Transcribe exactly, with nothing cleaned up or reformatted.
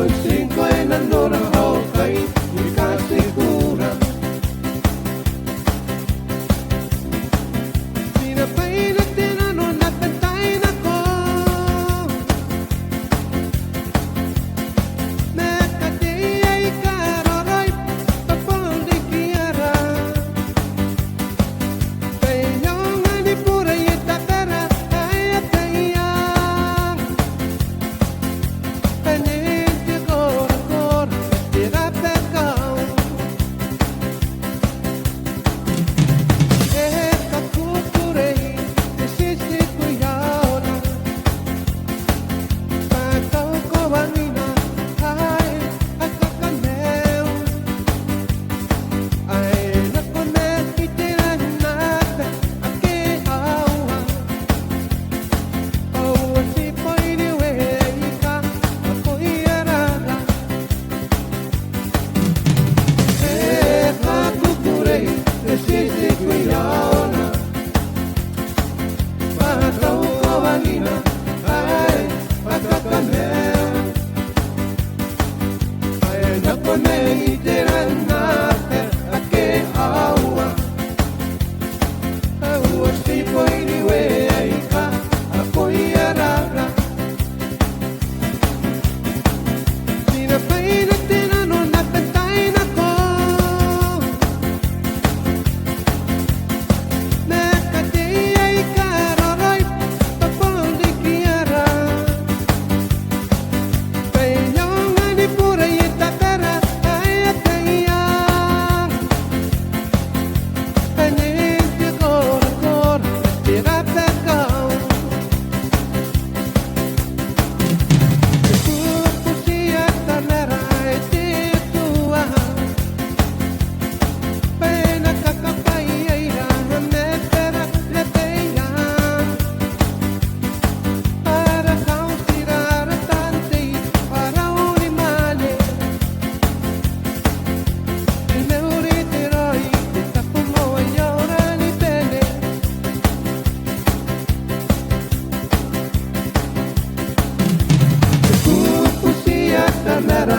Singko e nanora ao kai ni katikura. Ni na baina te nano n aban tainako. Ma katei aika roroi, tapo n rikiara. Bwa e aonga ni bure i tabera ae a tia. Bwa nen te korakora te rabakau. E kakukurei te titiku i aona. Bwa tau kawangina ae a kakamaiu. Ae nako ma iteran naba ake aua. Aua tibwai ni weaika, a koia rara. E kakukurei te titiku i aona. Bwa tau kawangina ae a kakamaiu. Ae nako ma iteran naba ake aua. Aua tibwai ni weaika, a koia rara. Ni na baina te nano n aban tainako. Ma katei aika roroi, tapo n rikiara. Bwa e aonga ni bure i tabera ae a tia. Bwa nen te korakora te rabakau. E kukutia tamara ae te tua. Bwa e na kakabwaia ira ma tera rebeia. Ara kauntira, ara tantei, ara unimwaane. E mauri te raoi, te tabomoa i aora ni bane. E kukutia tamara